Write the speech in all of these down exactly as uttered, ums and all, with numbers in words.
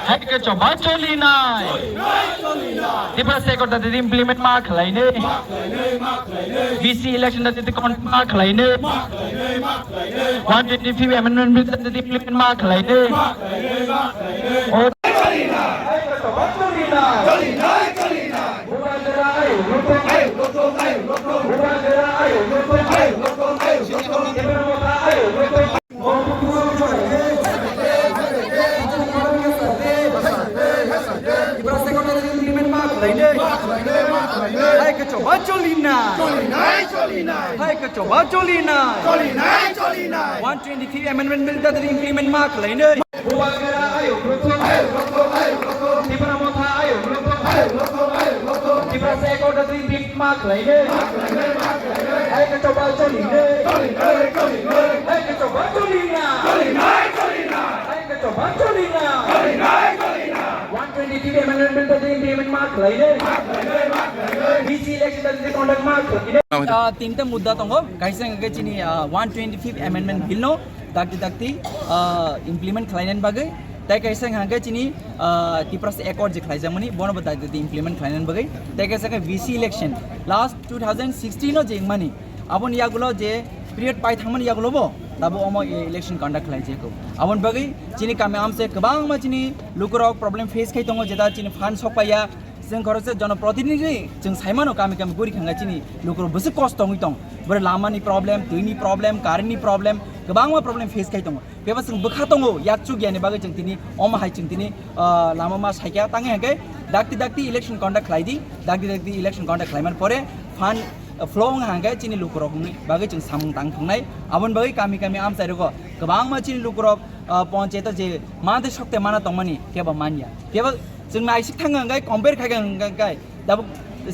Hai ke choba choli nai. Tipra State Accord da implement ma khlai ne. B C election da conduct ma khlai ne. One twenty-fifth Amendment Bill da implement ma khlai ne. O Hai ke choba choli nai. Hai ke choba choli nai. One twenty-fifth Amendment Bill da implement ma khlai ne. Bubagra ayuk lutung, ayuk lutung, ayuk lutung. Tipra Motha ayuk lutung, ayuk lutung, ayuk lutung. Tipra State Accord da implement ma khlai ne. Hai ke choba choli ne. Hai ke choba choli na. Hai ke choba choli na. One twenty-fifth Amendment Bill da implement ma khlai ne. B C election da conduct ma khlai ne. Ah, tinta mudda tongo. Kaisa hwnkhe chini, ah, one twenty-fifth Amendment Bill no dakti dakti, ah, implement khlainani bagwi, tei kaisa hwnkhe chini, ah, Tiprasa Accord je khlaijakmani, bono bo dakti dakti implement khlainani bagwi, tei kaisa khe V C election last two thousand sixteen o je wngmani, aboni yagulo je period pai thangmani yagulo bo tabuk omo e-, election conduct khlaijak kho. Aboni bagwi chini kami amchai kwbangma chini lukurok problem face khai tongo, jeta chini fund sok paiya, Chwng khoroksa jonoprotinidhi chwng saimano kami kami guri khangkha chini lukurok bwswk kosto wngwi tong. Bwrwi lamani problem, twini problem, currentni problem, kwbangma problem face khai tongo. Phiya ba chwng bwkha tongo, yak chuk yani bagwi chwng tini omo hai chwng tini, ah, lama ma saikha tangwi hwnkhe dakti dakti election conduct khlai di, dakti dakti election conduct khlaimani pore fund, ah, flow wngkha hwnkhe chini lukurokni bagwi chwng samung tang thungnai. Aboni bagwi kami kami amchai rogo kwbangma chini lukurok, ah, ponchayato je mantwi sokte mana tongmani kebo manya. Kebo Chwng naisik thang hwnkhe compare khai hwnkhe tabuk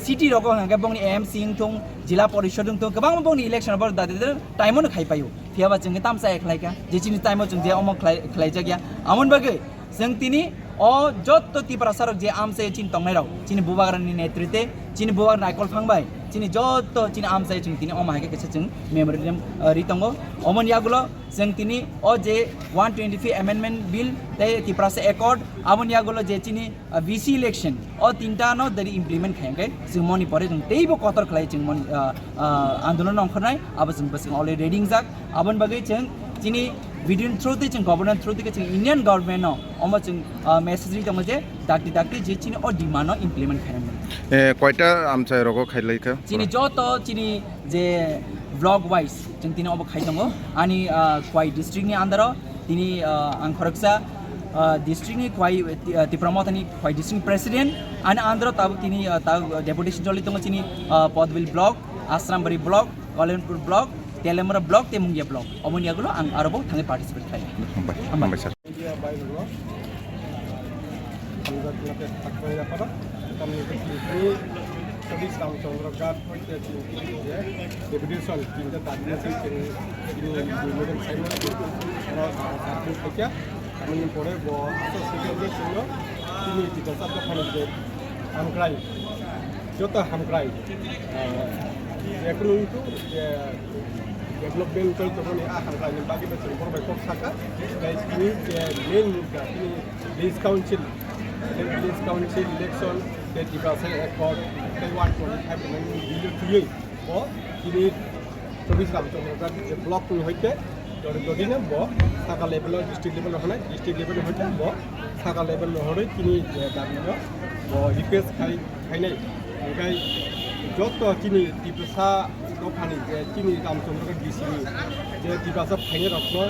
city rogo hwnkhe bongni M C wngthung, jila porishod wngthung, kwbangma bongni election bor da de time no khai paio. Phiya ba chwng tamsa khlai kha, je chini time o chwng je omo khlai, khlai jak ya. Amon bagwi chwng tini o jotto Tiprasa rok je amchai chini tongnai rok, chini bubagrani netrite, chini bubagra Naikol Phang bai, chini jotto chini amchai chwng tini omo hai khe kisa chwng memorandum, uh, ri tongo. Omoni yagulo chwng tini o je one twenty-fifth Amendment Bill tei Tiprasa Accord, aboni yagulo je chini ah, V C election, o tinta no dari implement khai hwnkhe chwng moni pore chwng teibo kotor khlai chwng moni, ah, ah, andolon ongkhornai, abo chwng bwswk already ready wngjak. Aboni bagwi chwng chini video ni through tei chwng governor through tei chwng Indian government no omo chwng, ah, message ri tongo je dakti dakti je chini o demand no implement khai nai. Eh, koita amchai rogo khai lai kha? Chini joto chini je block wise chwng tini obo khai tongo. Ani, ah, Khwai district ni under o tini, ah, ang khoroksa, ah, district ni Khwai, ah, Tipra Motha ni Khwai district ni president. Ani under o tabuk tini, ah, tabuk deputation choli tongo chini, ah, Podbil block, Asrambari block, Kalyonpur block, Teliamura block, tei Mungia block. Omoni yagulo ang aro bo thangwi participate khai. Hambai. Hambai. Hambai, sir. Media bai rwno, hamjak nate thakbai yapharo, tamni bwswk ni Sadiq Ramchandra Ghat hoite chini je deputation tinta dabi se chini, chini deputation saimano oro satung khaikha, tamni pore bo aswk swijak je chwngno chini Tiprasa dophani je hamkrai, joto hamkrai, eh, je kunu wngthung je development tei tongmani a hamkraini bagwi bo chwng borok bai kok sakha, tei chini je main mudda chini Village Council, tei Village Council election, tei Tiprasa Accord, tei one twenty five Amendment Bill twiwi bo chini Sadiq Ramchandra Ghat je block ni hoite jodi jodi no bo saka level o district level o hanai, district level o hoite bo saka level o horoi chini je dabi no bo request khai khainai. Hingkai joto chini Tiprasa dophani je chini Ramchandra Ghat D C ni je Tiprasa phainai rokno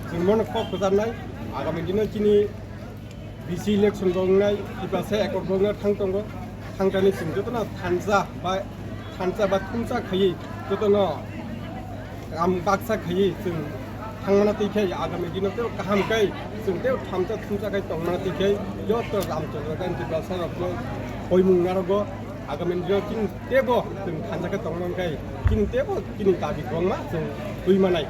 chwng bono kok kwcharnai, agami dino chini V C election bo wngnai, Tiprasa Accord bo wngna thang tongo. Thangthani chwng jotono thansa ba, thansa ba thumsa khaiwi jotono kam baksa khaiwi chwng thangmana twi khe agami dino tei kaham khe chwng tei thansa thumsa khai tongmana twi khe joto Ramchandra Ghat Tiprasa rokno hoimung narogo. Agami dino chini teibo chwng thansa khe tongmani khe chini teibo chini dabi kwbangma chwng twi manai.